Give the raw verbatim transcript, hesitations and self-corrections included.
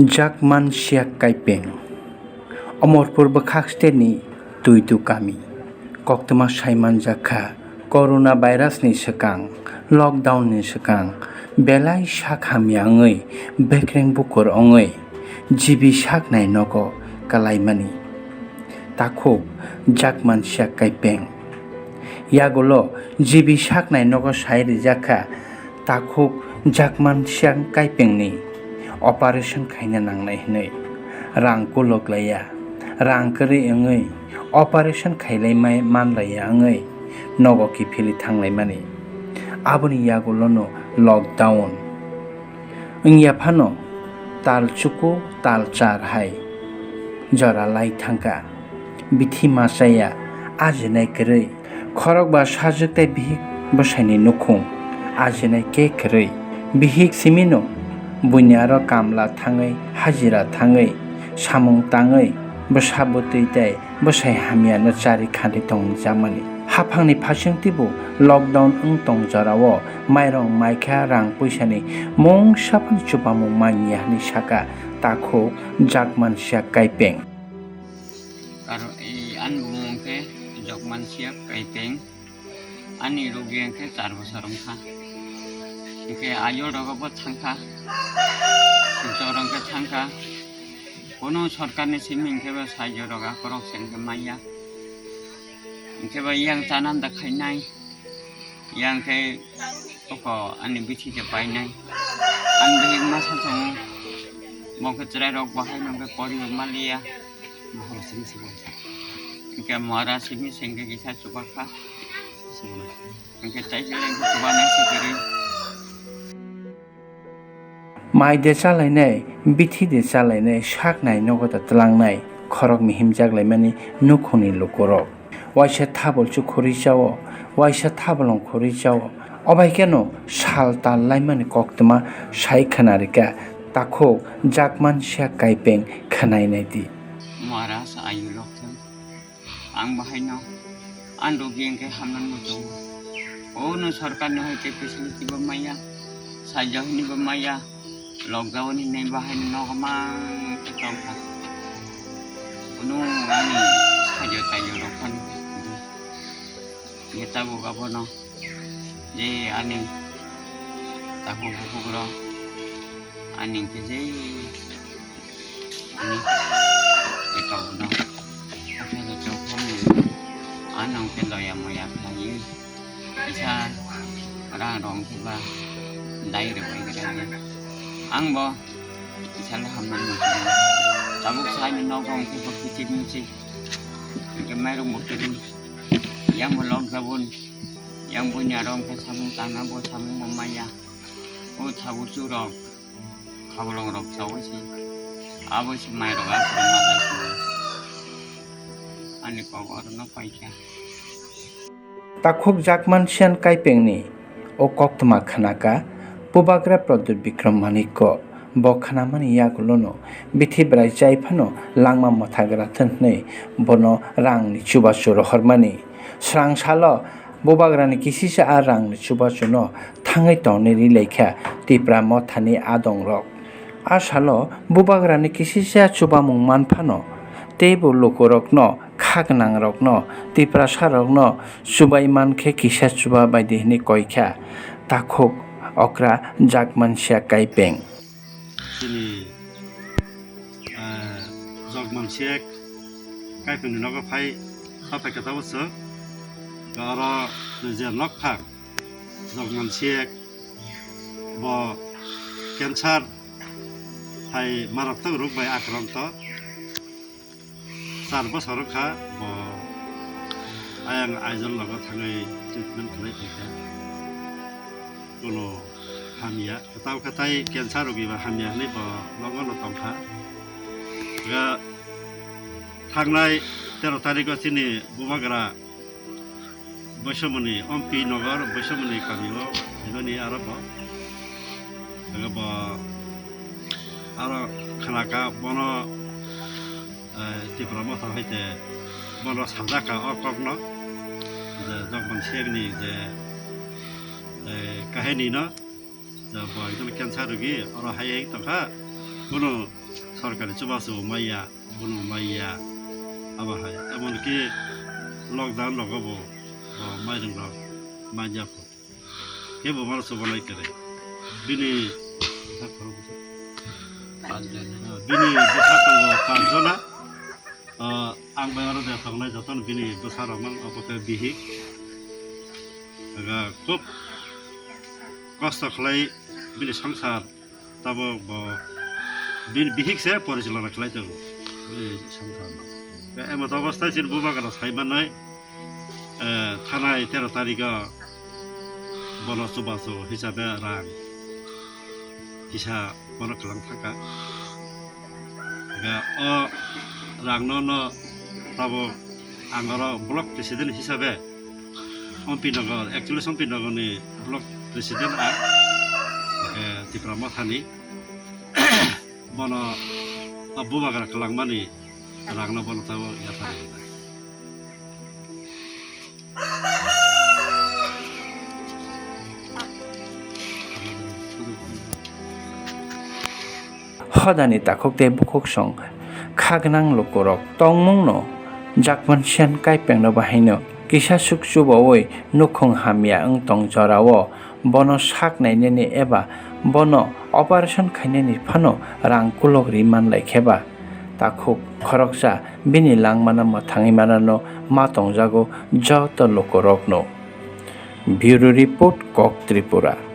Jakman Siak Kaipeng, Omorpur bwkhak state ni Tuitu kami. Koktwma saimanjak kha, corona virus ni swkang, lockdown ni swkang, belai sak hamya wngwi, bekreng bukur wngwi, G B saknai nogo kalaimani. Takhuk Jakman Siak Kaipeng. Yagulo G B saknai nogo sai rijak kha, takhuk Jakman Siak Kaipengni operation khaina nangnai hwnwi rang kuluk laiya, rang kwrwi wngwi operation khailai mai-, manlaiya wngwi nogo kiphilwi thanglaimani. Aboni yagulono lockdown wngya phano tal chuku tal char hai jora lai thangkha. Bithi machaya ajinai kwrwi, khorokba sajwk tei bihik bwsaini nukhung ajinai khe kwrwi. Bihik simino buini aro kamla thangwi, hajira thangwi, samung tangwi, bwsa bwtwi tei bwsai hamyano chari khanti tongjakmani. Haphangni phasingtwibo lockdown wng tong jorao mairong maikha, rang puisani mungsa phano chubamung manya hwnwi sakha takhuk Jakman Siak Kaipeng. Karo-, ei, ani bumung khe Jokman Siak Kaipeng. Ani rugi hwnkhe char bosor wngkha. Hwnkhe ayol rogo bo thangkha. Silchar hwnkhe thangkha. Kono sorkarni simi hwnkhe bo saijo roga korok se hwnkhe manya. Hwnkhe bo yang chananda khainai. Yang khe oko ani bithi je painai. Ani bihik masa tongo. Bo khe chwrai rok bo hai nang khe poribo maliya. Bo horo simi se bo. Hwnkhe mora simi se hwnkhe kisa chubakha. Hwnkhe chai chai hwnkhe chubanai se kwrwi. Mai de chalainai, bithi de chalainai, saknai nogo da twlangnai, khorok mihimjak laimani nukhungni lukurok. Waisa thabol chu khurui chao, waisa thabolong khurui chao. Obai kheno sal tal laimani koktwma sai khwnarikha, takhuk Jakman Siak Kaipeng khwnainai di. Mara sa ayu loktham. Ang bahaino ang rugi hwnkhe hamnani muchungo. Ono sorkarni hai khe facility bo maya, saijo hwnwi bo maya, lockdown hinwi bahaino nogo mang khe tongkha. Ono ani saijo taijo rok phano hwnkhe tabuk abono je ani takhuk bukhuk rok ani hwnkhe je ani ekauno aphano chophang ano hwnkhe loya moya khlaiwi kisa rang rong khe ba dai rwbai gra ang bo kisa le hamnani muchungo tabuk saini nogo hwnkhe bo kichik michik hwnkhe mairung bo kwrwi yang bo lockdown yang buini aro hwnkhe samung tangna bo samung bo maya o thabu churok. Khabolong rok chawi se. Abo se mai rok aphuru ma jai se. Ani kok oro no pai kha. Takhuk Jakman Siak Kaipengni o koktwma khwnaka Bubagra Pradyut Bikram Manikko. Bo khwnamani yagulono bithi bwrai chai phano langma mwthagra thwng hwnwi bono rangni chubachu rohormani. Srang salo Bubagrani kisisa a rangni chubachuno thangwi tongnai ri lai kha Tipra mothani adongrok. A salo Bubagrani kisisa chubamung man phano teibo lukurokno, kha gwnangrokno, Tiprasarokno chubai man khe kisa chuba bai di hwnwi koi kha takhuk okra Jakman Siak Kaipeng. Chini, eh, Jokman Siak Kaipengni nogo phai, saphai khe tabuk chwng oro je nokphang Jokman Siak bo cancer hai maratwk rok bai akranto. Char bosor wngkha bo ayang Aizawl nogo thangwi treatment khlai phaikha. Bono hamya, kwtal kwtai cancer rogi ba hamya hwnwi bo nogono tongkha. Ga thangnai tero tarikgo chini Bubagra Boisamoni, Ompi Nogor, Boisamoni kamio hinoni aro bo. Ego bo aro khnaka bono, eh, Tipra Motha hai te bono sajaka o kokno, je Jokman Siakni je, eh, kahini no, je bo ekdom cancer rogi, oro hai hai tongkha, bono Sorkari chubachu maya, bono maya, abo hai. Emonki lockdown rogo bo, bo mairum rok manya kho. Kebo mano chubanai kere. Bini, bini bwsa tongo panchjona. Ah, ang bai oro de tongnai jotono bini bwsa rok mang, obo khe bihik. Aga khub kosto khlai bini songsar. Tabok bo bini bihik se porichalona khlai tongo. Bini songsar. Emot obostai chini bubagra sai manai, eh, thanai tero tarikh o bono chubachu hisabe rang kisa bono kwlang thangkha. Ga o rangno no tabok ang oro block president hisabe Ompinagar, actually Ompinagar ni block president ang, eh, Tipra Mothani. Bono o bubagra kwlangmani rangno bono tabok yathar. Hodani takhuk tei bukhuksong kha gwnang lukurok tongmungno Jakman Sian Kaipengno bahaino kisa suk chubaui nukhung hamya wng tong jorao bono sak nainani eba bono operation khainani phano rang kulok ri manlai kheba takhuk khoroksa bini langmano mwthangwi manano ma tongjago joto lukurokno. Bureau Report, Kok Tripura.